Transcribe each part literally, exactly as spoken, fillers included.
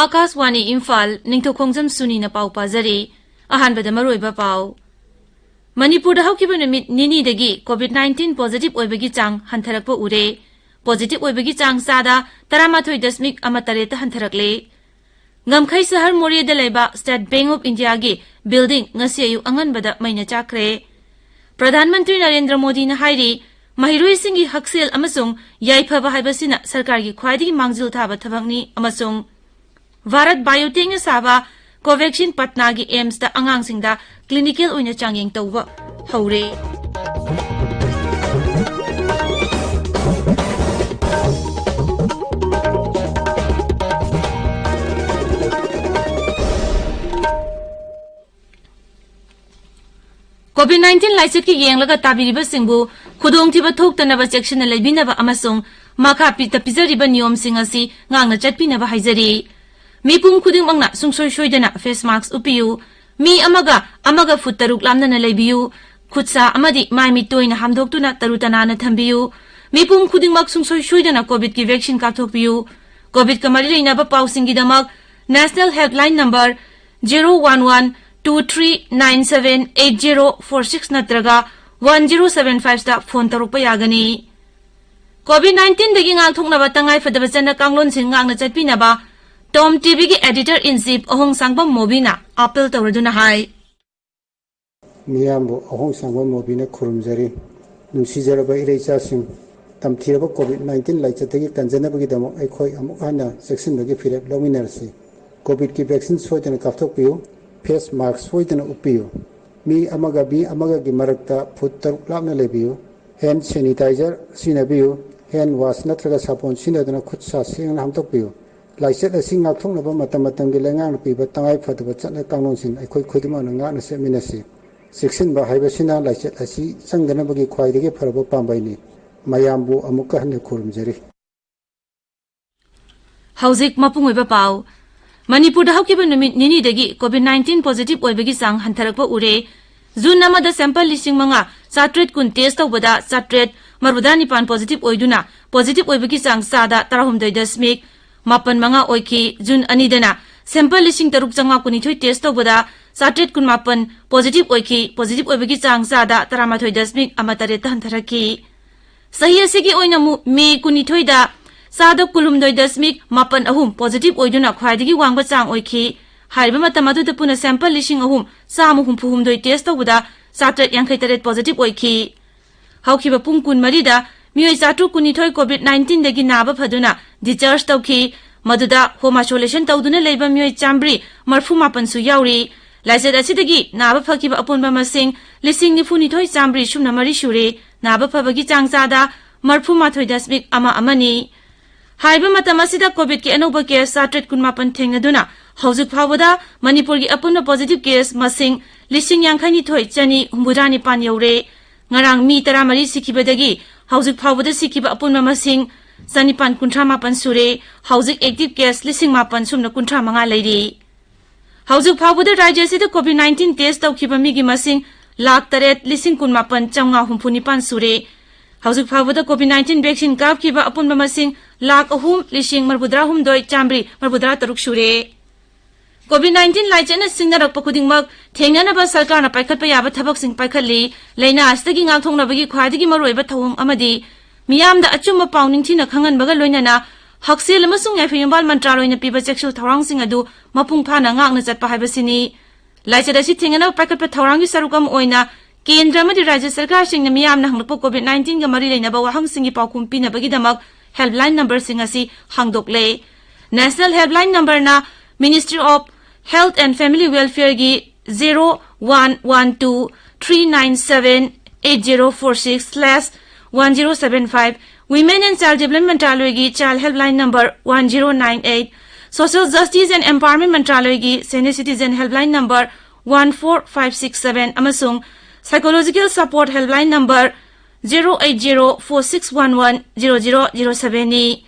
ꯑꯥꯀꯥꯁꯋꯥꯅꯤ ꯏꯝꯐꯥꯜ, ꯅꯤꯡꯊꯧꯈꯣꯡꯖꯝ ꯁꯨꯅꯤꯅ ꯄꯥꯎ ꯄꯥꯖꯔꯤ꯫ ꯑꯍꯥꯟꯕꯗ ꯃꯔꯨꯑꯣꯏꯕ ꯄꯥꯎ꯫ ꯃꯅꯤꯄꯨꯔꯗ ꯍꯧꯈꯤꯕ ꯅꯨꯃꯤꯠ ꯅꯤꯅꯤꯗꯒꯤ COVID nineteen positive ꯑꯣꯏꯕꯒꯤ ꯆꯥꯡ ꯍꯟꯊꯔꯛꯄ ꯎꯔꯦ꯫ Positive ꯑꯣꯏꯕꯒꯤ ꯆꯥꯡ ꯆꯥꯗ ꯇꯔꯥꯃꯥꯊꯣꯏ ꯗꯁꯃꯤꯛ ꯑꯃ ꯇꯔꯦꯠꯇ ꯍꯟꯊꯔꯛꯂꯦ꯫ ꯉꯝꯈꯩ ꯁꯍꯔ ꯃꯣꯔꯦꯗ ꯂꯩꯕ State Bank of Indiaꯒꯤ building ꯉꯁꯤ ꯑꯌꯨꯛ ꯑꯉꯟꯕꯗ ꯃꯩꯅ ꯆꯥꯛꯈ꯭ꯔꯦ꯫ ꯄ꯭ꯔꯙꯥꯟ ꯃꯟꯇ꯭ꯔꯤ ꯅꯔꯦꯟꯗ꯭ꯔ ꯃꯣꯗꯤꯅ ꯍꯥꯏꯔꯤ, ꯃꯍꯩꯔꯣꯏꯁꯤꯡꯒꯤ ꯍꯛꯁꯦꯜ ꯑꯃꯁꯨꯡ ꯌꯥꯏꯐꯕ ꯍꯥꯏꯕꯁꯤꯅ ꯁꯔꯀꯥꯔꯒꯤ ꯈ꯭ꯋꯥꯏꯗꯒꯤ ꯃꯥꯡꯖꯤꯜ ꯊꯥꯕ ꯊꯕꯛꯅꯤ ꯑꯃꯁꯨꯡ ꯚꯥꯔꯠ ꯕꯥꯏꯑꯣꯇꯦꯛꯅ ꯁꯥꯕ ꯀꯣꯚꯦꯛꯁꯤꯟ ꯄꯠꯅꯥꯒꯤ AIIMSꯇ ꯑꯉꯥꯡꯁꯤꯡꯗ clinical ꯑꯣꯏꯅ ꯆꯥꯡꯌꯦꯡ ꯇꯧꯕ ꯍꯧꯔꯦ꯫ COVID nineteen ꯂꯥꯏꯆꯠꯀꯤ ꯌꯦꯡꯂꯒ ꯇꯥꯕꯤꯔꯤꯕꯁꯤꯡꯕꯨ ꯈꯨꯗꯣꯡꯊꯤꯕ ꯊꯣꯛꯇꯅꯕ ꯆꯦꯛꯁꯤꯟꯅ ꯂꯩꯕꯤꯅꯕ ꯑꯃꯁꯨꯡ ꯃꯈꯥ ꯄꯤ-, ꯄꯤꯖꯔꯤꯕ ꯅꯤꯌꯣꯝꯁꯤꯡ ꯑꯁꯤ ꯉꯥꯛꯅ ꯆꯠꯄꯤꯅꯕ ꯍꯥꯏꯖꯔꯤ꯫ ꯃꯤꯄꯨꯝ ꯈꯨꯗꯤꯡꯃꯛꯅ ꯁꯨꯡꯁꯣꯏ ꯁꯣꯏꯗꯅ face mask ꯎꯞꯄꯤꯌꯨ꯫ ꯃꯤ ꯑꯃꯒ ꯑꯃꯒ ꯐꯨꯠ ꯇꯔꯨꯛ ꯂꯥꯞꯅꯅ ꯂꯩꯕꯤꯌꯨ꯫ ꯈꯨꯠꯁꯥ ꯑꯃꯗꯤ ꯃꯥꯏ ꯃꯤꯠ ꯇꯣꯏꯅ ꯍꯥꯝꯗꯣꯛꯇꯨꯅ ꯇꯔꯨ ꯇꯅꯥꯟꯅ ꯊꯝꯕꯤꯌꯨ꯫ ꯃꯤꯄꯨꯝ ꯈꯨꯗꯤꯡꯃꯛ ꯁꯨꯡꯁꯣꯏ ꯁꯣꯏꯗꯅ COVIDꯀꯤ vaccine ꯀꯥꯞꯊꯣꯛꯄꯤꯌꯨ꯫ COVIDꯀ ꯃꯔꯤ ꯂꯩꯅꯕ ꯄꯥꯎꯁꯤꯡꯒꯤꯗꯃꯛ National Helpline number zero one one two three nine seven eight zero four six ꯅꯠꯇ꯭ꯔꯒ one zero seven fiveꯇ phone ꯇꯧꯔꯛꯄ ꯌꯥꯒꯅꯤ꯫ COVID nineteenꯗꯒꯤ ꯉꯥꯛꯊꯣꯛꯅꯕ ꯇꯉꯥꯏ ꯐꯗꯕ ꯆꯠꯅ ꯀꯥꯡꯂꯣꯟꯁꯤꯡ ꯉꯥꯛꯅ ꯆꯠꯄꯤꯅꯕ Tom TVꯒꯤ editor in chief Ahongshangbam ꯃꯣꯕꯤꯅ appeal ꯇꯧꯔꯗꯨꯅ ꯍꯥꯏ꯫ ꯃꯤꯌꯥꯝꯕꯨ ꯑꯍꯣꯡꯁꯥꯡꯕꯝ ꯃꯣꯕꯤꯅ ꯈꯨꯔꯨꯝꯖꯔꯤ꯫ ꯅꯨꯡꯁꯤꯖꯔꯕ ꯏꯔꯩꯆꯥꯁꯤꯡ, ꯇꯝꯊꯤꯔꯕ COVID nineteen ꯂꯥꯏꯆꯠꯇꯒꯤ ꯀꯟꯖꯅꯕꯒꯤꯗꯃꯛ ꯑꯩꯈꯣꯏ ꯑꯃꯨꯛ ꯍꯟꯅ ꯆꯦꯛꯁꯤꯟꯕꯒꯤ ꯐꯤꯔꯦꯞ ꯂꯧꯃꯤꯟꯅꯔꯁꯤ꯫ COVIDꯀꯤ vaccine ꯁꯣꯏꯗꯅ ꯀꯥꯞꯊꯣꯛꯄꯤꯌꯨ꯫ Face mask ꯁꯣꯏꯗꯅ ꯎꯞꯄꯤꯌꯨ꯫ ꯃꯤ ꯑꯃꯒ ꯃꯤ ꯑꯃꯒꯒꯤ ꯃꯔꯛꯇ ꯐꯨꯠ ꯇꯔꯨꯛ ꯂꯥꯞꯅ ꯂꯩꯕꯤꯌꯨ꯫ Hand sanitizer ꯁꯤꯖꯤꯟꯅꯕꯤꯌꯨ꯫ Hand wash ꯅꯠꯇ꯭ꯔꯒ ꯁꯥꯄꯣꯟ ꯁꯤꯖꯤꯟꯅꯗꯨꯅ ꯈꯨꯠ ꯁꯥ ꯁꯦꯡꯅ ꯍꯥꯝꯗꯣꯛꯄꯤꯌꯨ꯫ ꯂꯥꯏꯆꯠ ꯑꯁꯤ ꯉꯥꯛꯊꯣꯛꯅꯕ ꯃꯇꯝ ꯃꯇꯝꯒꯤ ꯂꯩꯉꯥꯛꯅ ꯄꯤꯕ ꯇꯉꯥꯏ ꯐꯗꯕ ꯆꯠꯅ ꯀꯥꯡꯂꯣꯟꯁꯤꯡ ꯑꯩꯈꯣꯏ ꯈꯨꯗꯤꯡꯃꯛꯅ ꯉꯥꯛꯅ ꯆꯠꯃꯤꯟꯅꯁꯤ꯫ ꯆꯦꯛꯁꯤꯟꯕ ꯍꯥꯏꯕꯁꯤꯅ ꯂꯥꯏꯆꯠ ꯑꯁꯤ ꯆꯪꯗꯅꯕꯒꯤ ꯈ꯭ꯋꯥꯏꯗꯒꯤ ꯐꯔꯕ ꯄꯥꯝꯕꯩꯅꯤ꯫ ꯃꯌꯥꯝꯕꯨ ꯑꯃꯨꯛꯀ ꯍꯟꯅ ꯈꯨꯔꯨꯝꯖꯔꯤ꯫ ꯍꯧꯖꯤꯛ ꯃꯄꯨꯡ ꯑꯣꯏꯕ ꯄꯥꯎ꯫ ꯃꯅꯤꯄꯨꯔꯗ ꯍꯧꯈꯤꯕ ꯅꯨꯃꯤꯠ ꯅꯤꯅꯤꯗꯒꯤ COVID nineteen positive ꯑꯣꯏꯕꯒꯤ ꯆꯥꯡ ꯍꯟꯊꯔꯛꯄ ꯎꯔꯦ꯫ June ꯑꯃꯗ sample ꯂꯤꯁꯤꯡ ꯃꯉꯥ ꯆꯥꯇ꯭ꯔꯦꯠ ꯀꯨꯟ test ꯇꯧꯕꯗ ꯆꯥꯇ꯭ꯔꯦꯠ ꯃꯔꯤꯐꯨꯇꯔꯥꯅꯤꯄꯥꯟ positive ꯑꯣꯏꯗꯨꯅ positive ꯑꯣꯏꯕꯒꯤ ꯆꯥꯡ ꯆꯥꯗ ꯇꯔꯥꯍꯨꯝꯗꯣꯏ ꯗꯁꯃꯤꯛ ꯃꯥꯄꯟ ꯃꯉꯥ ꯑꯣꯏꯈꯤ꯫ ꯖꯨꯟ ꯑꯅꯤꯗꯅ sample ꯂꯤꯁꯤꯡ ꯇꯔꯨꯛ ꯆꯥꯝꯃꯉꯥ ꯀꯨꯟꯅꯤꯊꯣꯏ test ꯇꯧꯕꯗ ꯆꯥꯇ꯭ꯔꯦꯠ ꯀꯨꯟꯃꯥꯄꯟ positive ꯑꯣꯏꯈꯤ꯫ Positive ꯑꯣꯏꯕꯒꯤ ꯆꯥꯡ ꯆꯥꯗ ꯇꯔꯥꯃꯥꯊꯣꯏ ꯗꯁꯃꯤꯛ ꯑꯃ ꯇꯔꯦꯠꯇ ꯍꯟꯊꯔꯛꯈꯤ꯫ ꯆꯍꯤ ꯑꯁꯤꯒꯤ ꯑꯣꯏꯅ ꯃꯨ-, ꯃꯦ ꯀꯨꯟꯅꯤꯊꯣꯏꯗ ꯆꯥꯗ ꯀꯨꯟꯍꯨꯝꯗꯣꯏ ꯗꯁꯃꯤꯛ ꯃꯥꯄꯟ ꯑꯍꯨꯝ positive ꯑꯣꯏꯗꯨꯅ ꯈ꯭ꯋꯥꯏꯗꯒꯤ ꯋꯥꯡꯕ ꯆꯥꯡ ꯑꯣꯏꯈꯤ꯫ ꯍꯥꯏꯔꯤꯕ ꯃꯇꯝ ꯑꯗꯨꯗ ꯄꯨꯟꯅ sample ꯂꯤꯁꯤꯡ ꯑꯍꯨꯝ ꯆꯥꯝꯃ ꯍꯨꯝꯐꯨ ꯍꯨꯝꯗꯣꯏ test ꯇꯧꯕꯗ ꯆꯥꯇ꯭ꯔꯦꯠ ꯌꯥꯡꯈꯩ ꯇꯔꯦꯠ positive ꯑꯣꯏꯈꯤ꯫ ꯍꯧꯈꯤꯕ ꯄꯨꯡ ꯀꯨꯟꯃꯔꯤꯗ ꯃꯤꯑꯣꯏ ꯆꯥꯇ꯭ꯔꯨꯛ ꯀꯨꯟꯅꯤꯊꯣꯏ COVID nineteenꯗꯒꯤ ꯅꯥꯕ ꯐꯗꯨꯅ discharge ꯇꯧꯈꯤ꯫ ꯃꯗꯨꯗ home isolation ꯇꯧꯗꯨꯅ ꯂꯩꯕ ꯃꯤꯑꯣꯏ ꯆꯥꯝꯃꯔꯤ ꯃꯔꯤꯐꯨ ꯃꯥꯄꯟꯁꯨ ꯌꯥꯎꯔꯤ꯫ ꯂꯥꯏꯆꯠ ꯑꯁꯤꯗꯒꯤ ꯅꯥꯕ ꯐꯈꯤꯕ ꯑꯄꯨꯟꯕ ꯃꯁꯤꯡ ꯂꯤꯁꯤꯡ ꯅꯤꯐꯨ ꯅꯤꯊꯣꯏ ꯆꯥꯝꯃꯔꯤ ꯁꯨꯞꯅ ꯃꯔꯤ ꯁꯨꯔꯦ꯫ ꯅꯥꯕ ꯐꯕꯒꯤ ꯆꯥꯡ ꯆꯥꯗ ꯃꯔꯤꯐꯨ ꯃꯥꯊꯣꯏ ꯗꯁꯃꯤꯛ ꯑꯃ ꯑꯃꯅꯤ꯫ ꯍꯥꯏꯔꯤꯕ ꯃꯇꯝ ꯑꯁꯤꯗ COVIDꯀꯤ ꯑꯅꯧꯕ case ꯆꯥꯇ꯭ꯔꯦꯠ ꯀꯨꯟꯃꯥꯄꯟ ꯊꯦꯡꯅꯗꯨꯅ ꯍꯧꯖꯤꯛ ꯐꯥꯎꯕꯗ ꯃꯅꯤꯄꯨꯔꯒꯤ ꯑꯄꯨꯟꯕ positive case ꯃꯁꯤꯡ ꯂꯤꯁꯤꯡ ꯌꯥꯡꯈꯩ ꯅꯤꯊꯣꯏ ꯆꯅꯤ ꯍꯨꯝꯐꯨꯇꯔꯥ ꯅꯤꯄꯥꯟ ꯌꯧꯔꯦ꯫ ꯉꯔꯥꯡ ꯃꯤ ꯇꯔꯥꯃꯔꯤ ꯁꯤꯈꯤꯕꯗꯒꯤ ꯍꯧꯖꯤꯛ ꯐꯥꯎꯕꯗ ꯁꯤꯈꯤꯕ ꯑꯄꯨꯟꯕ ꯃꯁꯤꯡ ꯆꯅꯤꯄꯥꯟ ꯀꯨꯟꯊ꯭ꯔꯥ ꯃꯥꯄꯟ ꯁꯨꯔꯦ꯫ ꯍꯧꯖꯤꯛ active case ꯂꯤꯁꯤꯡ ꯃꯥꯄꯟ ꯁꯨꯞꯅ ꯀꯨꯟꯊ꯭ꯔꯥ ꯃꯉꯥ ꯂꯩꯔꯤ꯫ ꯍꯧꯖꯤꯛ ꯐꯥꯎꯕꯗ ꯔꯥꯖ꯭ꯌ ꯑꯁꯤꯗ COVID nineteen test ꯇꯧꯈꯤꯕ ꯃꯤꯒꯤ ꯃꯁꯤꯡ ꯂꯥꯈ ꯇꯔꯦꯠ ꯂꯤꯁꯤꯡ ꯀꯨꯟꯃꯥꯄꯟ ꯆꯥꯝꯃꯉꯥ ꯍꯨꯝꯐꯨ ꯅꯤꯄꯥꯟ ꯁꯨꯔꯦ꯫ ꯍꯧꯖꯤꯛ ꯐꯥꯎꯕꯗ COVID nineteen vaccine ꯀꯥꯞꯈꯤꯕ ꯑꯄꯨꯟꯕ ꯃꯁꯤꯡ ꯂꯥꯈ ꯑꯍꯨꯝ ꯂꯤꯁꯤꯡ ꯃꯔꯤꯐꯨꯇꯔꯥ ꯍꯨꯝꯗꯣꯏ ꯆꯥꯝꯃꯔꯤ ꯃꯔꯤꯐꯨꯇꯔꯥ ꯇꯔꯨꯛ ꯁꯨꯔꯦ꯫ COVID nineteen ꯂꯥꯏꯆꯠꯅ ꯁꯤꯡꯅꯔꯛꯄ ꯈꯨꯗꯤꯡꯃꯛ ꯊꯦꯡꯅꯅꯕ ꯁꯔꯀꯥꯔꯅ ꯄꯥꯏꯈꯠꯄ ꯌꯥꯕ ꯊꯕꯛꯁꯤꯡ ꯄꯥꯏꯈꯠꯂꯤ꯫ ꯂꯥꯏꯅꯥ ꯑꯁꯤꯗꯒꯤ ꯉꯥꯛꯊꯣꯛꯅꯕꯒꯤ ꯈ꯭ꯋꯥꯏꯗꯒꯤ ꯃꯔꯨꯑꯣꯏꯕ ꯊꯧꯑꯣꯡ ꯑꯃꯗꯤ ꯃꯤꯌꯥꯝꯗ ꯑꯆꯨꯝꯕ ꯄꯥꯎ ꯅꯤꯡꯊꯤꯅ ꯈꯪꯍꯟꯕꯒ ꯂꯣꯏꯅꯅ ꯍꯛꯁꯦꯜ ꯑꯃꯁꯨꯡ ꯌꯥꯏꯐ ꯌꯨꯝꯕꯥꯜ ꯃꯟꯇ꯭ꯔꯥꯂꯣꯏꯅ ꯄꯤꯕ ꯆꯦꯛꯁꯤꯜ ꯊꯧꯔꯥꯡꯁꯤꯡ ꯑꯗꯨ ꯃꯄꯨꯡ ꯐꯥꯅ ꯉꯥꯛꯅ ꯆꯠꯄ ꯍꯥꯏꯕꯁꯤꯅꯤ꯫ ꯂꯥꯏꯆꯠ ꯑꯁꯤ ꯊꯦꯡꯅꯅꯕ ꯄꯥꯏꯈꯠꯄ ꯊꯧꯔꯥꯡꯒꯤ ꯁꯔꯨꯛ ꯑꯃ ꯑꯣꯏꯅ ꯀꯦꯟꯗ꯭ꯔ ꯑꯃꯗꯤ ꯔꯥꯖ꯭ꯌ ꯁꯔꯀꯥꯔꯁꯤꯡꯅ ꯃꯤꯌꯥꯝꯅ ꯍꯪꯂꯛꯄ COVID nineteenꯒ ꯃꯔꯤ ꯂꯩꯅꯕ ꯋꯥꯍꯪꯁꯤꯡꯒꯤ ꯄꯥꯎꯈꯨꯝ ꯄꯤꯅꯕꯒꯤꯗꯃꯛ helpline numberꯁꯤꯡ ꯑꯁꯤ ꯍꯥꯡꯗꯣꯛꯂꯦ꯫ National helpline numberꯅ Ministry of Health and Family Welfareꯒꯤ zero one one two three nine seven eight zero four six slash one zero seven five, Women and Child Development ꯃꯟꯇ꯭ꯔꯥꯂꯣꯏꯒꯤ child helpline number one zero nine eight, Social Justice and Empowerment ꯃꯟꯇ꯭ꯔꯥꯂꯣꯏꯒꯤ Senior Citizen helpline number one four five six seven ꯑꯃꯁꯨꯡ Psychological Support helpline number zero eight zero four six one one zero zero zero sevenꯅꯤ꯫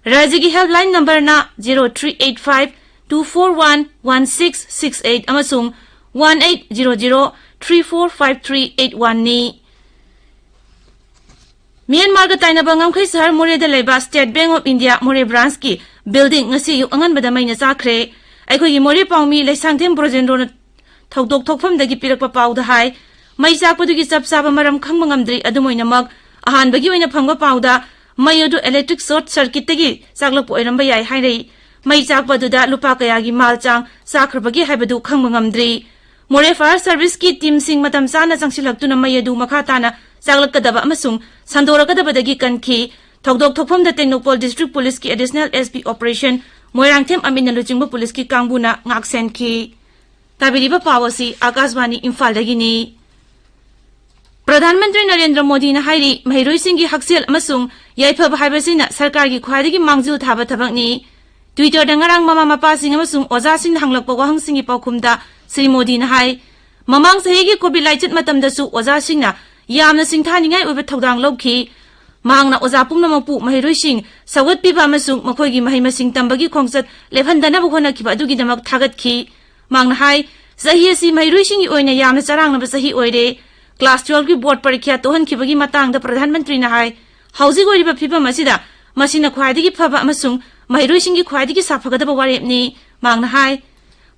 ꯔꯥꯖ꯭ꯌꯒꯤ helpline numberꯅ zero three eight five two four one one six six eight ꯑꯃꯁꯨꯡ one eight zero zero three four five three eight oneꯅꯤ꯫ ꯃ꯭ꯌꯥꯟꯃꯥꯔꯒ ꯇꯥꯏꯅꯕ ꯉꯝꯈꯩ ꯁꯍꯔ ꯃꯣꯔꯦꯗ ꯂꯩꯕ State Bank of India ꯃꯣꯔꯦ branchꯀꯤ building ꯉꯁꯤ ꯑꯌꯨꯛ ꯑꯉꯟꯕꯗ ꯃꯩꯅ ꯆꯥꯛꯈ꯭ꯔꯦ꯫ ꯑꯩꯈꯣꯏꯒꯤ ꯃꯣꯔꯦ ꯄꯥꯎꯃꯤ ꯂꯩꯁꯥꯡꯊꯦꯝ ꯕ꯭ꯔꯣꯖꯦꯟꯗ꯭ꯔꯣꯅ ꯊꯧꯗꯣꯛ ꯊꯣꯛꯐꯝꯗꯒꯤ ꯄꯤꯔꯛꯄ ꯄꯥꯎꯗ ꯍꯥꯏ, ꯃꯩ ꯆꯥꯛꯄꯗꯨꯒꯤ ꯆꯞ ꯆꯥꯕ ꯃꯔꯝ ꯈꯪꯕ ꯉꯝꯗ꯭ꯔꯤ꯫ ꯑꯗꯨꯝ ꯑꯣꯏꯅꯃꯛ, ꯑꯍꯥꯟꯕꯒꯤ ꯑꯣꯏꯅ ꯐꯪꯕ ꯄꯥꯎꯗ ꯃꯩ ꯑꯗꯨ electric short circuitꯇꯒꯤ ꯆꯥꯛꯂꯛꯄ ꯑꯣꯏꯔꯝꯕ ꯌꯥꯏ ꯍꯥꯏꯔꯛꯏ꯫ ꯃꯩ ꯆꯥꯛꯄ ꯑꯗꯨꯗ ꯂꯨꯄꯥ ꯀꯌꯥꯒꯤ ꯃꯥꯜ ꯆꯥꯡ ꯆꯥꯈ꯭ꯔꯕꯒꯦ ꯍꯥꯏꯕꯗꯨ ꯈꯪꯕ ꯉꯝꯗ꯭ꯔꯤ꯫ ꯃꯣꯔꯦ fire serviceꯀꯤ teamꯁꯤꯡ ꯃꯇꯝ ꯆꯥꯅ ꯆꯪꯁꯤꯜꯂꯛꯇꯨꯅ ꯃꯩ ꯑꯗꯨ ꯃꯈꯥ ꯇꯥꯅ ꯆꯥꯛꯂꯛꯀꯗꯕ ꯑꯃꯁꯨꯡ ꯁꯟꯗꯣꯔꯛꯀꯗꯕꯗꯒꯤ ꯀꯟꯈꯤ꯫ ꯊꯧꯗꯣꯛ ꯊꯣꯛꯐꯝꯗ Tengnoupal district policeꯀꯤ additional SP operation Moirangthem ꯑꯃꯤꯟꯅ ꯂꯨꯆꯤꯡꯕ policeꯀꯤ ꯀꯥꯡꯕꯨꯅ ꯉꯥꯛꯁꯦꯟꯈꯤ꯫ ꯇꯥꯕꯤꯔꯤꯕ ꯄꯥꯎ ꯑꯁꯤ ꯑꯥꯀꯥꯁꯕꯥꯅꯤ ꯏꯝꯐꯥꯜꯗꯒꯤꯅꯤ꯫ ꯄ꯭ꯔꯙꯥꯟ ꯃꯟꯇ꯭ꯔꯤ ꯅꯔꯦꯟꯗ꯭ꯔ ꯃꯣꯗꯤꯅ ꯍꯥꯏꯔꯤ, ꯃꯍꯩꯔꯣꯏꯁꯤꯡꯒꯤ ꯍꯛꯁꯦꯜ ꯑꯃꯁꯨꯡ ꯌꯥꯏꯐꯕ ꯍꯥꯏꯕꯁꯤꯅ ꯁꯔꯀꯥꯔꯒꯤ ꯈ꯭ꯋꯥꯏꯗꯒꯤ ꯃꯥꯡꯖꯤꯜ ꯊꯥꯕ ꯊꯕꯛꯅꯤ꯫ Twitterꯗ ꯉꯔꯥꯡ ꯃꯃꯥ ꯃꯄꯥꯁꯤꯡ ꯑꯃꯁꯨꯡ ꯑꯣꯖꯥꯁꯤꯡꯅ ꯍꯪꯂꯛꯄ ꯋꯥꯍꯪꯁꯤꯡꯒꯤ ꯄꯥꯎꯈꯨꯝꯗ ꯁ꯭ꯔꯤ ꯃꯣꯗꯤꯅ ꯍꯥꯏ, ꯃꯃꯥꯡ ꯆꯍꯤꯒꯤ COVID ꯂꯥꯏꯆꯠ ꯃꯇꯝꯗꯁꯨ ꯑꯣꯖꯥꯁꯤꯡꯅ ꯌꯥꯝꯅ ꯁꯤꯡꯊꯥꯅꯤꯡꯉꯥꯏ ꯑꯣꯏꯕ ꯊꯧꯗꯥꯡ ꯂꯧꯈꯤ꯫ ꯃꯍꯥꯛꯅ ꯑꯣꯖꯥ ꯄꯨꯝꯅꯃꯛꯄꯨ ꯃꯍꯩꯔꯣꯏꯁꯤꯡ ꯁꯧꯒꯠꯄꯤꯕ ꯑꯃꯁꯨꯡ ꯃꯈꯣꯏꯒꯤ ꯃꯍꯩ ꯃꯁꯤꯡ ꯇꯝꯕꯒꯤ ꯈꯣꯡꯆꯠ ꯂꯦꯞꯍꯟꯗꯅꯕ ꯍꯣꯠꯅꯈꯤꯕ ꯑꯗꯨꯒꯤꯗꯃꯛ ꯊꯥꯒꯠꯈꯤ꯫ ꯃꯍꯥꯛꯅ ꯍꯥꯏ, ꯆꯍꯤ ꯑꯁꯤ ꯃꯍꯩꯔꯣꯏꯁꯤꯡꯒꯤ ꯑꯣꯏꯅ ꯌꯥꯝꯅ ꯆꯔꯥꯡꯅꯕ ꯆꯍꯤ ꯑꯣꯏꯔꯦ꯫ Class twelveꯀꯤ board ꯄꯔꯤꯈ꯭ꯌꯥ ꯇꯣꯛꯍꯟꯈꯤꯕꯒꯤ ꯃꯇꯥꯡꯗ ꯄ꯭ꯔꯙꯥꯟ ꯃꯟꯇ꯭ꯔꯤꯅ ꯍꯥꯏ, ꯍꯧꯖꯤꯛ ꯑꯣꯏꯔꯤꯕ ꯐꯤꯕꯝ ꯑꯁꯤꯗ ꯃꯁꯤꯅ ꯈ꯭ꯋꯥꯏꯗꯒꯤ ꯐꯕ ꯑꯃꯁꯨꯡ ꯃꯍꯩꯔꯣꯏꯁꯤꯡꯒꯤ ꯈ꯭ꯋꯥꯏꯗꯒꯤ ꯁꯥꯐꯒꯗꯕ ꯋꯥꯔꯦꯞꯅꯤ꯫ ꯃꯍꯥꯛꯅ ꯍꯥꯏ,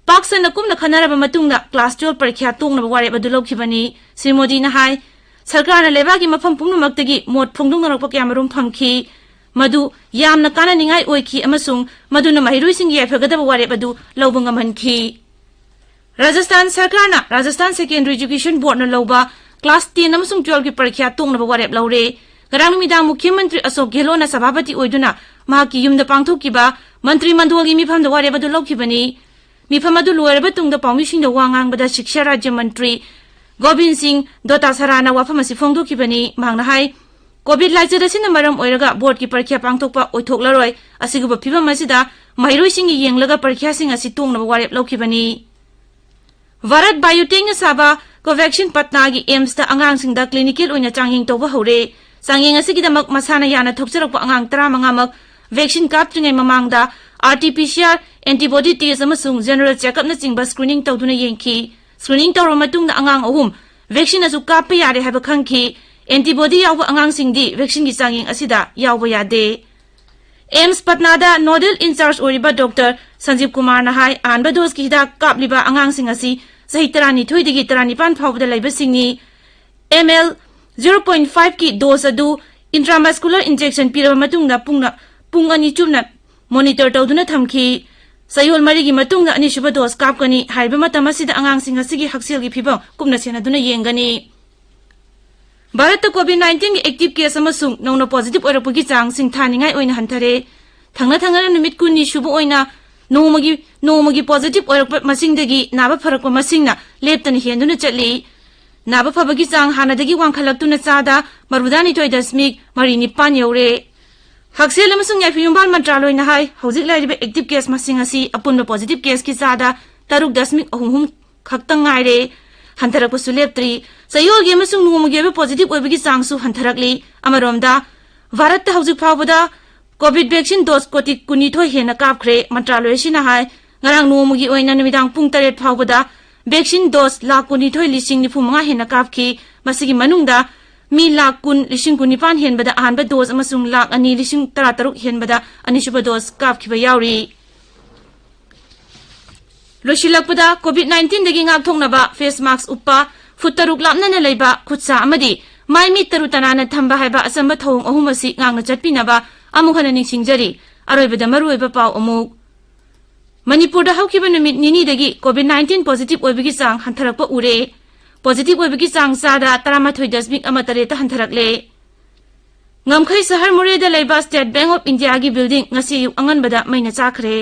ꯄꯥꯛ ꯁꯟꯅ ꯀꯨꯞꯅ ꯈꯟꯅꯔꯕ ꯃꯇꯨꯡꯗ class twelve ꯄꯔꯤꯈ꯭ꯌꯥ ꯇꯣꯛꯅꯕ ꯋꯥꯔꯦꯞ ꯑꯗꯨ ꯂꯧꯈꯤꯕꯅꯤ꯫ ꯁ꯭ꯔꯤ ꯃꯣꯗꯤꯅ ꯍꯥꯏ, ꯁꯔꯀꯥꯔꯅ ꯂꯩꯕꯥꯛꯀꯤ ꯃꯐꯝ ꯄꯨꯝꯅꯃꯛꯇꯒꯤ ꯃꯣꯠ ꯐꯣꯡꯗꯣꯛꯅꯔꯛꯄ ꯀꯌꯥꯃꯔꯨꯝ ꯐꯪꯈꯤ꯫ ꯃꯗꯨ ꯌꯥꯝꯅ ꯀꯥꯟꯅꯅꯤꯡꯉꯥꯏ ꯑꯣꯏꯈꯤ ꯑꯃꯁꯨꯡ ꯃꯗꯨꯅ ꯃꯍꯩꯔꯣꯏꯁꯤꯡꯒꯤ ꯌꯥꯏꯐꯒꯗꯕ ꯋꯥꯔꯦꯞ ꯑꯗꯨ ꯂꯧꯕ ꯉꯝꯍꯟꯈꯤ꯫ ꯔꯥꯖꯁꯊꯥꯟ ꯁꯔꯀꯥꯔꯅ ꯔꯥꯖꯁꯊꯥꯟ Secondary Education Boardꯅ ꯂꯧꯕ class ten ꯑꯃꯁꯨꯡ twelveꯀꯤ ꯄꯔꯤꯈ꯭ꯌꯥ ꯇꯣꯛꯅꯕ ꯋꯥꯔꯦꯞ ꯂꯧꯔꯦ꯫ ꯉꯔꯥꯡ ꯅꯨꯃꯤꯗꯥꯡ ꯃꯨꯈ꯭ꯌ ꯃꯟꯇ꯭ꯔꯤ ꯑꯁꯣꯛ ꯒꯦꯍꯂꯣꯠꯅ ꯁꯚꯥꯄꯇꯤ ꯑꯣꯏꯗꯨꯅ ꯃꯍꯥꯛꯀꯤ ꯌꯨꯝꯗ ꯄꯥꯡꯊꯣꯛꯈꯤꯕ ꯃꯟꯇ꯭ꯔꯤ ꯃꯟꯗꯣꯜꯒꯤ ꯃꯤꯐꯝꯗ ꯋꯥꯔꯦꯞ ꯑꯗꯨ ꯂꯧꯈꯤꯕꯅꯤ꯫ ꯃꯤꯐꯝ ꯑꯗꯨ ꯂꯣꯏꯔꯕ ꯇꯨꯡꯗ ꯄꯥꯎꯃꯤꯁꯤꯡꯗ ꯋꯥ ꯉꯥꯡꯕꯗ ꯁꯤꯛꯁꯥ ꯔꯥꯖ꯭ꯌ ꯃꯟꯇ꯭ꯔꯤ ꯒꯣꯕꯤꯟ ꯁꯤꯡ ꯗꯣꯇꯥꯁꯥꯔꯥꯅ ꯋꯥꯐꯝ ꯑꯁꯤ ꯐꯣꯡꯗꯣꯛꯈꯤꯕꯅꯤ꯫ ꯃꯍꯥꯛꯅ ꯍꯥꯏ, COVID ꯂꯥꯏꯆꯠ ꯑꯁꯤꯅ ꯃꯔꯝ ꯑꯣꯏꯔꯒ boardꯀꯤ ꯄꯔꯤꯈ꯭ꯌꯥ ꯄꯥꯡꯊꯣꯛꯄ ꯑꯣꯏꯊꯣꯛꯂꯔꯣꯏ꯫ ꯑꯁꯤꯒꯨꯝꯕ ꯐꯤꯕꯝ ꯑꯁꯤꯗ ꯃꯍꯩꯔꯣꯏꯁꯤꯡꯒꯤ ꯌꯦꯡꯂꯒ ꯄꯔꯤꯈ꯭ꯌꯥꯁꯤꯡ ꯑꯁꯤ ꯇꯣꯛꯅꯕ ꯋꯥꯔꯦꯞ ꯂꯧꯈꯤꯕꯅꯤ꯫ ꯚꯥꯔꯠ ꯕꯥꯏꯑꯣꯇꯦꯛꯅ ꯁꯥꯕ ꯀꯣꯚꯦꯛꯁꯤꯟ ꯄꯠꯅꯥꯒꯤ AIIMSꯇ ꯑꯉꯥꯡꯁꯤꯡꯗ clinical ꯑꯣꯏꯅ ꯆꯥꯡꯌꯦꯡ ꯇꯧꯕ ꯍꯧꯔꯦ꯫ ꯆꯥꯡꯌꯦꯡ ꯑꯁꯤꯒꯤꯗꯃꯛ ꯃꯁꯥꯅ ꯌꯥꯅ ꯊꯣꯛꯆꯔꯛꯄ ꯑꯉꯥꯡ ꯇꯔꯥꯃꯉꯥꯃꯛ vaccine ꯀꯥꯞꯇ꯭ꯔꯤꯉꯩ ꯃꯃꯥꯡꯗ RT-PCR antibody test ꯑꯃꯁꯨꯡ general check-upꯅꯆꯤꯡꯕ screening ꯇꯧꯗꯨꯅ ꯌꯦꯡꯈꯤ꯫ Screening ꯇꯧꯔꯕ ꯃꯇꯨꯡꯗ ꯑꯉꯥꯡ ꯑꯍꯨꯝ vaccine ꯑꯁꯨ ꯀꯥꯞꯄ ꯌꯥꯔꯦ ꯍꯥꯏꯕ ꯈꯪꯈꯤ꯫ Antibody ꯌꯥꯎꯕ ꯑꯉꯥꯡꯁꯤꯡꯗꯤ vaccineꯒꯤ ꯆꯥꯡꯌꯦꯡ ꯑꯁꯤꯗ ꯌꯥꯎꯕ ꯌꯥꯗꯦ꯫ ꯑꯦꯝꯁ ꯄꯠꯅꯥꯗ ꯅꯣꯗꯦꯜ ꯏꯟꯆꯥꯔꯖ ꯑꯣꯏꯔꯤꯕ ꯗꯣꯛꯇꯔ ꯁꯟꯖꯤꯕ ꯀꯨꯃꯥꯔꯅ ꯍꯥꯏ, ꯑꯍꯥꯟꯕ ꯗꯣꯁꯀꯤ ꯍꯤꯗꯥꯛ ꯀꯥꯞꯂꯤꯕ ꯑꯉꯥꯡꯁꯤꯡ ꯑꯁꯤ ꯆꯍꯤ ꯇꯔꯥꯅꯤꯊꯣꯏꯗꯒꯤ ꯇꯔꯥꯅꯤꯄꯥꯟ ꯐꯥꯎꯕꯗ ꯂꯩꯕꯁꯤꯡꯅꯤ꯫ ꯑꯦꯝ ꯑꯦꯜ ꯖꯤꯔꯣ ꯄꯣꯏꯟꯠ ꯐꯥꯏꯚꯀꯤ ꯗꯣꯁ ꯑꯗꯨ ꯏꯟꯇ꯭ꯔꯥꯃꯁꯀꯨꯂꯔ ꯏꯟꯖꯦꯛꯁꯟ ꯄꯤꯔꯕ ꯃꯇꯨꯡꯗ ꯄꯨꯡꯅ-, ꯄꯨꯡ ꯑꯅꯤ ꯆꯨꯞꯅ ꯃꯣꯅꯤꯇꯔ ꯇꯧꯗꯨꯅ ꯊꯝꯈꯤ꯫ ꯆꯌꯣꯜ ꯃꯔꯤꯒꯤ ꯃꯇꯨꯡꯗ ꯑꯅꯤꯁꯨꯕ ꯗꯣꯁ ꯀꯥꯞꯀꯅꯤ꯫ ꯍꯥꯏꯔꯤꯕ ꯃꯇꯝ ꯑꯁꯤꯗ ꯑꯉꯥꯡꯁꯤꯡ ꯑꯁꯤꯒꯤ ꯍꯛꯁꯦꯜꯒꯤ ꯐꯤꯕꯝ ꯀꯨꯞꯅ ꯁꯦꯟꯅꯗꯨꯅ ꯌꯦꯡꯒꯅꯤ꯫ ꯚꯥꯔꯠꯇ ꯀꯣꯚꯤꯗ ꯅꯥꯏꯟꯇꯤꯟꯒꯤ ꯑꯦꯛꯇꯤꯚ ꯀꯦꯁ ꯑꯃꯁꯨꯡ ꯅꯧꯅ ꯄꯣꯖꯤꯇꯤꯚ ꯑꯣꯏꯔꯛꯄꯒꯤ ꯆꯥꯡ ꯁꯤꯡꯊꯥꯅꯤꯡꯉꯥꯏ ꯑꯣꯏꯅ ꯍꯟꯊꯔꯦ꯫ ꯊꯪꯅ ꯊꯪꯅꯅ ꯅꯨꯃꯤꯠ ꯀꯨꯟꯅꯤ ꯁꯨꯕ ꯑꯣꯏꯅ ꯅꯣꯡꯃꯒꯤ, ꯅꯣꯡꯃꯒꯤ ꯄꯣꯖꯤꯇꯤꯚ ꯑꯣꯏꯔꯛꯄ ꯃꯁꯤꯡꯗꯒꯤ ꯅꯥꯕ ꯐꯔꯛꯄ ꯃꯁꯤꯡꯅ ꯂꯦꯞꯇꯅ ꯍꯦꯟꯗꯨꯅ ꯆꯠꯂꯤ꯫ ꯅꯥꯕ ꯐꯕꯒꯤ ꯆꯥꯡ ꯍꯥꯟꯅꯗꯒꯤ ꯋꯥꯡꯈꯠꯂꯛꯇꯨꯅ ꯆꯥꯗ ꯃꯔꯤꯐꯨꯅꯤꯊꯣꯏ ꯗꯁꯃꯤꯛ ꯃꯔꯤ ꯅꯤꯄꯥꯟ ꯌꯧꯔꯦ꯫ ꯍꯛꯁꯦꯜ ꯑꯃꯁꯨꯡ ꯌꯥꯏꯐ ꯌꯨꯝꯕꯥꯜ ꯃꯟꯇ꯭ꯔꯥꯂꯣꯏꯅ ꯍꯥꯏ, ꯍꯧꯖꯤꯛ ꯂꯩꯔꯤꯕ ꯑꯦꯛꯇꯤꯚ ꯀꯦꯁ ꯃꯁꯤꯡ ꯑꯁꯤ ꯑꯄꯨꯟꯕ ꯄꯣꯖꯤꯇꯤꯚ ꯀꯦꯁꯀꯤ ꯆꯥꯗ ꯇꯔꯨꯛ ꯗꯁꯃꯤꯛ ꯑꯍꯨꯝ ꯑꯍꯨꯝ ꯈꯛꯇꯪ ꯉꯥꯏꯔꯦ꯫ ꯍꯟꯊꯔꯛꯄꯁꯨ ꯂꯦꯞꯇ꯭ꯔꯤ꯫ ꯆꯌꯣꯜꯒꯤ ꯑꯃꯁꯨꯡ ꯅꯣꯡꯃꯒꯤ ꯑꯣꯏꯕ ꯄꯣꯖꯤꯇꯤꯚ ꯑꯣꯏꯕꯒꯤ ꯆꯥꯡꯁꯨ ꯍꯟꯊꯔꯛꯂꯤ꯫ ꯑꯃꯔꯣꯝꯗ, ꯚꯥꯔꯠꯇ ꯍꯧꯖꯤꯛ ꯐꯥꯎꯕꯗ ꯀꯣꯚꯤꯗ ꯚꯦꯛꯁꯤꯟ ꯗꯣꯁ ꯀꯣꯇꯤ ꯀꯨꯟꯅꯤꯊꯣꯏ ꯍꯦꯟꯅ ꯀꯥꯞꯈ꯭ꯔꯦ꯫ ꯃꯟꯇ꯭ꯔꯥꯂꯣꯏ ꯑꯁꯤꯅ ꯍꯥꯏ, ꯉꯔꯥꯡ ꯅꯣꯡꯃꯒꯤ ꯑꯣꯏꯅ ꯅꯨꯃꯤꯗꯥꯡ ꯄꯨꯡ ꯇꯔꯦꯠ ꯐꯥꯎꯕꯗ ꯚꯦꯛꯁꯤꯟ ꯗꯣꯁ ꯂꯥꯈ ꯀꯨꯟꯅꯤꯊꯣꯏ ꯂꯤꯁꯤꯡ ꯅꯤꯐꯨ ꯃꯉꯥ ꯍꯦꯟꯅ ꯀꯥꯞꯈꯤ꯫ ꯃꯁꯤꯒꯤ ꯃꯅꯨꯡꯗ ꯃꯤ ꯂꯥꯈ ꯀꯨꯟ ꯂꯤꯁꯤꯡ ꯀꯨꯟꯅꯤꯄꯥꯟ ꯍꯦꯟꯕꯗ ꯑꯍꯥꯟꯕ ꯗꯣꯁ ꯑꯃꯁꯨꯡ ꯂꯥꯈ ꯑꯅꯤ ꯂꯤꯁꯤꯡ ꯇꯔꯥꯇꯔꯨꯛ ꯍꯦꯟꯕꯗ ꯑꯅꯤꯁꯨꯕ ꯗꯣꯁ ꯀꯥꯞꯈꯤꯕ ꯌꯥꯎꯔꯤ꯫ ꯂꯣꯏꯁꯤꯜꯂꯛꯄꯗ, ꯀꯣꯚꯤꯗ ꯅꯥꯏꯟꯇꯤꯟꯗꯒꯤ ꯉꯥꯛꯊꯣꯛꯅꯕ ꯐꯦꯁ ꯃꯥꯛꯁ ꯎꯞꯄ, ꯐꯨꯠ ꯇꯔꯨꯛ ꯂꯥꯞꯅꯅ ꯂꯩꯕ, ꯈꯨꯠ ꯁꯥ ꯑꯃꯗꯤ ꯃꯥꯏ ꯃꯤꯠ ꯇꯔꯨ ꯇꯅꯥꯟꯅ ꯊꯝꯕ ꯍꯥꯏꯕ ꯑꯆꯝꯕ ꯊꯧꯑꯣꯡ ꯑꯍꯨꯝ ꯑꯁꯤ ꯉꯥꯛꯅ ꯆꯠꯄꯤꯅꯕ ꯑꯃꯨꯛ ꯍꯟꯅ ꯅꯤꯡꯁꯤꯡꯖꯔꯤ꯫ ꯑꯔꯣꯏꯕꯗ ꯃꯔꯨꯑꯣꯏꯕ ꯄꯥꯎ ꯑꯃꯨꯛ꯫ ꯃꯅꯤꯄꯨꯔꯗ ꯍꯧꯈꯤꯕ ꯅꯨꯃꯤꯠ ꯅꯤꯅꯤꯗꯒꯤ ꯀꯣꯚꯤꯗ ꯅꯥꯏꯟꯇꯤꯟ ꯄꯣꯖꯤꯇꯤꯚ ꯑꯣꯏꯕꯒꯤ ꯆꯥꯡ ꯍꯟꯊꯔꯛꯄ ꯎꯔꯦ꯫ ꯄꯣꯖꯤꯇꯤꯚ ꯑꯣꯏꯕꯒꯤ ꯆꯥꯡ ꯆꯥꯗ ꯇꯔꯥꯃꯥꯊꯣꯏ ꯗꯁꯃꯤꯛ ꯑꯃ ꯇꯔꯦꯠꯇ ꯍꯟꯊꯔꯛꯂꯦ꯫ ꯉꯝꯈꯩ ꯁꯍꯔ ꯃꯣꯔꯦꯗ ꯂꯩꯕ ꯁ꯭ꯇꯦꯠ ꯕꯦꯡꯛ ꯑꯣꯐ ꯏꯟꯗꯤꯌꯥꯒꯤ ꯕꯤꯜꯗꯤꯡ ꯉꯁꯤ ꯑꯌꯨꯛ ꯑꯉꯟꯕꯗ ꯃꯩꯅ ꯆꯥꯛꯈ꯭ꯔꯦ꯫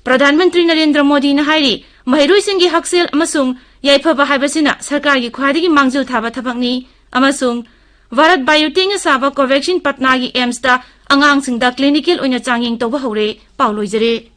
ꯄ꯭ꯔꯙꯥꯟ ꯃꯟꯇ꯭ꯔꯤ ꯅꯔꯦꯟꯗ꯭ꯔ ꯃꯣꯗꯤꯅ ꯍꯥꯏꯔꯤ, ꯃꯍꯩꯔꯣꯏꯁꯤꯡꯒꯤ ꯍꯛꯁꯦꯜ ꯑꯃꯁꯨꯡ ꯌꯥꯏꯐꯕ ꯍꯥꯏꯕꯁꯤꯅ ꯁꯔꯀꯥꯔꯒꯤ ꯈ꯭ꯋꯥꯏꯗꯒꯤ ꯃꯥꯡꯖꯤꯜ ꯊꯥꯕ ꯊꯕꯛꯅꯤ ꯑꯃꯁꯨꯡ ꯚꯥꯔꯠ ꯕꯥꯏꯑꯣꯇꯦꯛꯅ ꯁꯥꯕ ꯀꯣꯚꯦꯛꯁꯤꯟ ꯄꯠꯅꯥꯒꯤ ꯑꯦꯝꯁꯇ ꯑꯉꯥꯡꯁꯤꯡꯗ ꯀ꯭ꯂꯤꯅꯤꯀꯦꯜ ꯑꯣꯏꯅ ꯆꯥꯡꯌꯦꯡ ꯇꯧꯕ ꯍꯧꯔꯦ꯫ ꯄꯥꯎ ꯂꯣꯏꯖꯔꯦ꯫